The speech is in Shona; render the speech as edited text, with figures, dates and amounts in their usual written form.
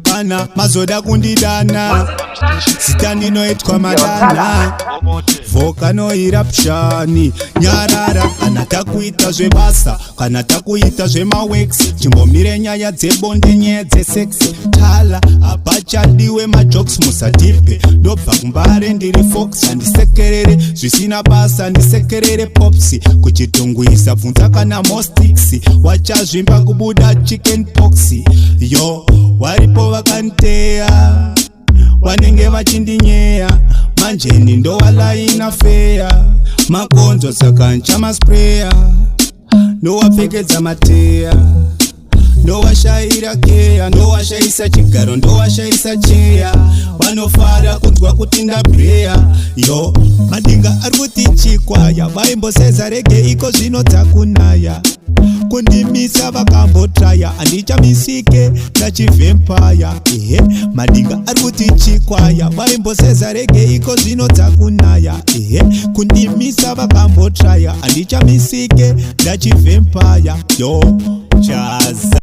Kana mazoda kundidana, zita ndinoitwa Madana. Volcano eruption, nyarara kana takuita zvebasa, kana takuita zvemaworks. Chimbomire nyaya dzebonde, nyaya dzesex tala, hapachadiwe majokes, musatipe. Ndobva kuMbare, ndiri fox, handisekerere zvisina basa, ndisekerere pops kuchitungwisa. Bvunza kana mostix wachazvimba kubuda chicken pox. Yo, waripo vakanteya, vanenge vachindinyeya manjeni, ndowalaina feya makonzo, saka nchamaspreya, ndowapfekedza mateya, ndowashayira keya, ndowashayisa chigaro, ndowashayisa cheya, vanofara kunzwa kuti ndabreya. Yo, madinga ari kuti chikwaya, vaimboseza reggae, iko zvino dzakunaya. Kundimisa vakambotraya, handichamisike, ndachivhempaya. Ehe, madinga ari kuti chikwaya, vaimboseza reggae, iko zvino dzakunaya. Ehe, kundimisa vakambotraya, handichamisike, ndachivhempaya. Yo, chaza.